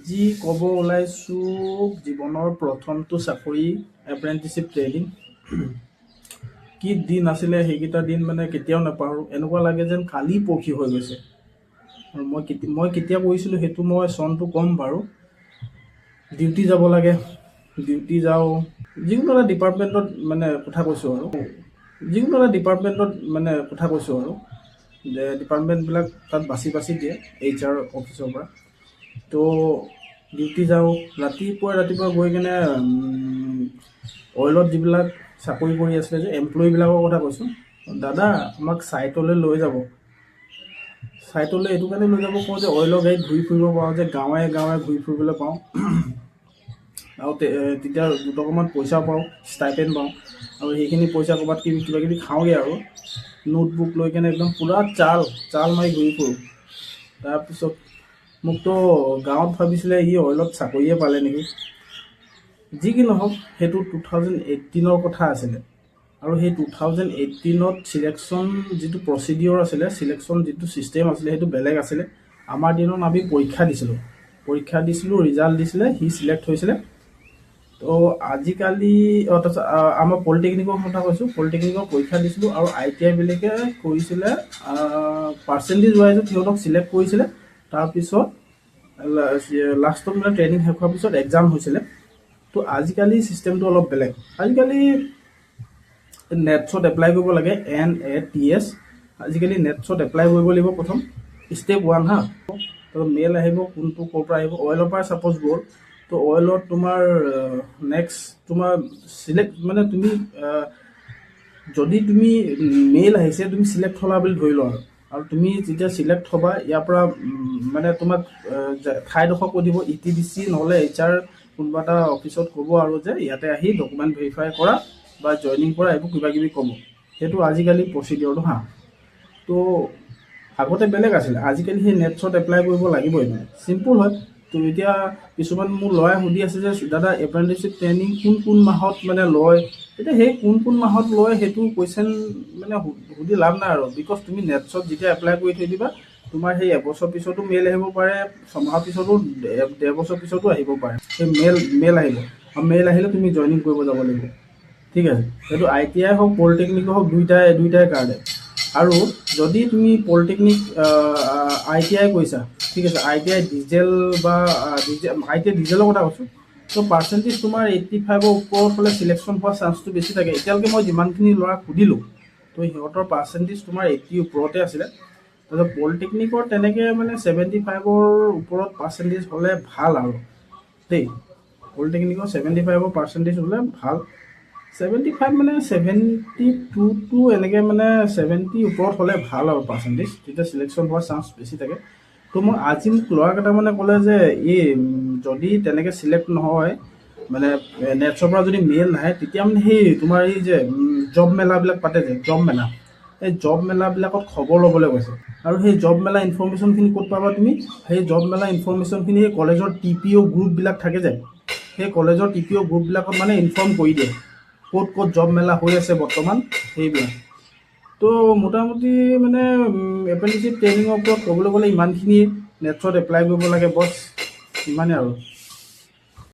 আজি ক'ব ওলাইছোঁ জীৱনৰ প্ৰথমটো চাকৰি, এপ্ৰেণ্টিছশ্বিপ ট্ৰেইনিং। কি দিন আছিলে সেইকেইটা দিন, মানে কেতিয়াও নাপাহৰোঁ। এনেকুৱা লাগে যেন কালি পৰহি হৈ গৈছে। আৰু মই কেতিয়া কৰিছিলোঁ, সেইটো মই চনটো ক'ম বাৰু। ডিউটি যাব লাগে, ডিউটি যাওঁ। যিকোনো এটা ডিপাৰ্টমেণ্টত মানে কথা কৈছোঁ আৰু, যিকোনো এটা ডিপাৰ্টমেণ্টত মানে কথা কৈছোঁ আৰু, যে ডিপাৰ্টমেণ্টবিলাক তাত বাছি বাছি দিয়ে এইচ আৰ অফিচৰ পৰা। তো ডিউটি যাওঁ, ৰাতিপুৱা ৰাতিপুৱা গৈ কেনে অইলত যিবিলাক চাকৰি কৰি আছিলে যে এমপ্লয়ীবিলাকৰ কথা কৈছোঁ, দাদা, আমাক ছাইটলৈ লৈ যাব। ছাইটলৈ এইটো কাৰণে লৈ যাব কওঁ যে অইলৰ গাড়ীত ঘূৰি ফুৰিব পাৰোঁ যে, গাঁৱে গাঁৱে ঘূৰি ফুৰিবলৈ পাওঁ আৰু তেতিয়া দুটকামান পইচা পাওঁ, ষ্টাইপেণ্ড পাওঁ আৰু সেইখিনি পইচা ক'ৰবাত কিবা কিবি খাওঁগৈ। আৰু নোটবুক লৈ কেনে একদম পূৰা চাল চাল মাৰি ঘূৰি ফুৰোঁ। তাৰপিছত মোকতো গাঁৱত ভাবিছিলে ই অইলত চাকৰিয়ে পালে নেকি। যি কি নহওক, সেইটো 2018ৰ কথা আছিলে। আৰু সেই 2018ত চিলেকশ্যন যিটো প্ৰচিডিঅ'ৰ আছিলে, চিলেকশ্যন যিটো ছিষ্টেম আছিলে, সেইটো বেলেগ আছিলে। আমাৰ দিনত আমি পৰীক্ষা দিছিলোঁ, পৰীক্ষা দিছিলোঁ, ৰিজাল্ট দিছিলে, সি চিলেক্ট হৈছিলে। তো আজিকালি তাৰপিছত আমাৰ পলিটেকনিকৰ কথা কৈছোঁ, পলিটেকনিকৰ পৰীক্ষা দিছিলোঁ আৰু I T আইবিলাকে কৰিছিলে, পাৰ্চেণ্টেজ ৱাইজত সিহঁতক চিলেক্ট কৰিছিলে। তাৰপিছত লাষ্টত মানে ট্ৰেইনিং শেষ হোৱাৰ পিছত এক্সাম হৈছিলে। তো আজিকালি ছিষ্টেমটো অলপ বেলেগ। আজিকালি নেটছত এপ্লাই কৰিব লাগে, এনএটিএছ। আজিকালি নেটছত এপ্লাই কৰিব লাগিব প্ৰথম, ষ্টেপ ওৱান হা। তো মেইল আহিব, কোনটো ক'ৰ পৰা আহিব, অইলৰ পৰা ছাপ'জ গ'ল, তো অইলত তোমাৰ নেক্সট তোমাৰ চিলেক্ট মানে তুমি যদি তুমি মেইল আহিছে, তুমি চিলেক্ট হ'লা বুলি ধৰি লোৱা। আৰু তুমি যেতিয়া চিলেক্ট হ'বা, ইয়াৰ পৰা মানে তোমাক ঠাইডোখৰ কৈ দিব, ই টি ডি চি নহ'লে এইচ আৰ কোনোবা এটা অফিচত ক'ব আৰু যে ইয়াতে আহি ডকুমেণ্ট ভেৰিফাই কৰা বা জইনিং কৰা, এইবোৰ কিবা কিবি ক'ব। সেইটো আজিকালি প্ৰচিডিঅ'ৰটো হা। তো আগতে বেলেগ আছিলে। আজিকালি সেই নেটছত এপ্লাই কৰিব লাগিবই, মানে চিম্পুল হয়। তো এতিয়া কিছুমান মোৰ ল'ৰাই সুধি আছে যে দাদা, এপ্ৰেণ্টিছশ্বিপ ট্ৰেইনিং কোন কোন মাহত মানে লয়? এতিয়া সেই কোন কোন মাহত লয়, সেইটো কুৱেশ্যন মানে সুধি লাভ নাই আৰু, because তুমি নেটছত যেতিয়া এপ্লাই কৰি থৈ দিবা, তোমাৰ সেই এবছৰ পিছতো মেইল আহিব পাৰে, ছমাহৰ পিছতো, ডেৰ বছৰ পিছতো আহিব পাৰে। সেই মেইল আহিব আৰু মেইল আহিলে তুমি জইনিং কৰিব যাব লাগিব, ঠিক আছে? সেইটো I T I হওক, পলিটেকনিক হওক, দুইটাই কাৰণে। আৰু যদি তুমি পলিটেকনিক I T I কৰিছা, ঠিক আছে, I T I diesel বা ডিজেল, I T I ডিজেলৰ কথা কৈছোঁ, ত' পাৰ্চেণ্টেজ তোমাৰ 85ৰ ওপৰত হ'লে চিলেকশ্যন হোৱাৰ চান্সটো বেছি থাকে। এতিয়ালৈকে মই যিমানখিনি ল'ৰাক সুধিলোঁ, ত' সিহঁতৰ পাৰ্চেণ্টেজ তোমাৰ 80 ওপৰতে আছিলে। তাৰপিছত পলিটেকনিকৰ তেনেকৈ মানে 75ৰ ওপৰত পাৰ্চেণ্টেজ হ'লে ভাল আৰু দেই। পলিটেকনিকৰ 75ৰ পাৰ্চেণ্টেজ হ'লে ভাল। 75 মানে 72 টু এনেকৈ মানে 70 ওপৰত হ'লে ভাল আৰু পাৰ্চেণ্টেজ, তেতিয়া চিলেকশ্যন হোৱাৰ চান্স বেছি থাকে। তো মই আজি মোক ল'ৰা কেইটামানে ক'লে যে এই যদি তেনেকৈ চিলেক্ট নহয়, মানে নেটছৰ পৰা যদি মেইল নাহে, তেতিয়া মানে সেই তোমাৰ এই যে জব মেলাবিলাক পাতে যে, জব মেলা, এই জব মেলাবিলাকত খবৰ ল'বলৈ কৈছে। আৰু সেই জব মেলা ইনফৰ্মেশ্যনখিনি ক'ত পাবা তুমি? সেই জব মেলা ইনফৰ্মেশ্যনখিনি সেই কলেজৰ টি পি অ' গ্ৰুপবিলাক থাকে যে, সেই কলেজৰ টি পি অ' গ্ৰুপবিলাকত মানে ইনফৰ্ম কৰি দিয়ে ক'ত ক'ত জব মেলা হৈ আছে বৰ্তমান, সেইবিলাক। তো মোটামুটি মানে এপ্ৰেণ্টিছশ্বিপ ট্ৰেইনিঙৰ ওপৰত ক'বলৈ গ'লে ইমানখিনিয়ে। নেটছত এপ্লাই কৰিব লাগে, বছ, ইমানেই আৰু।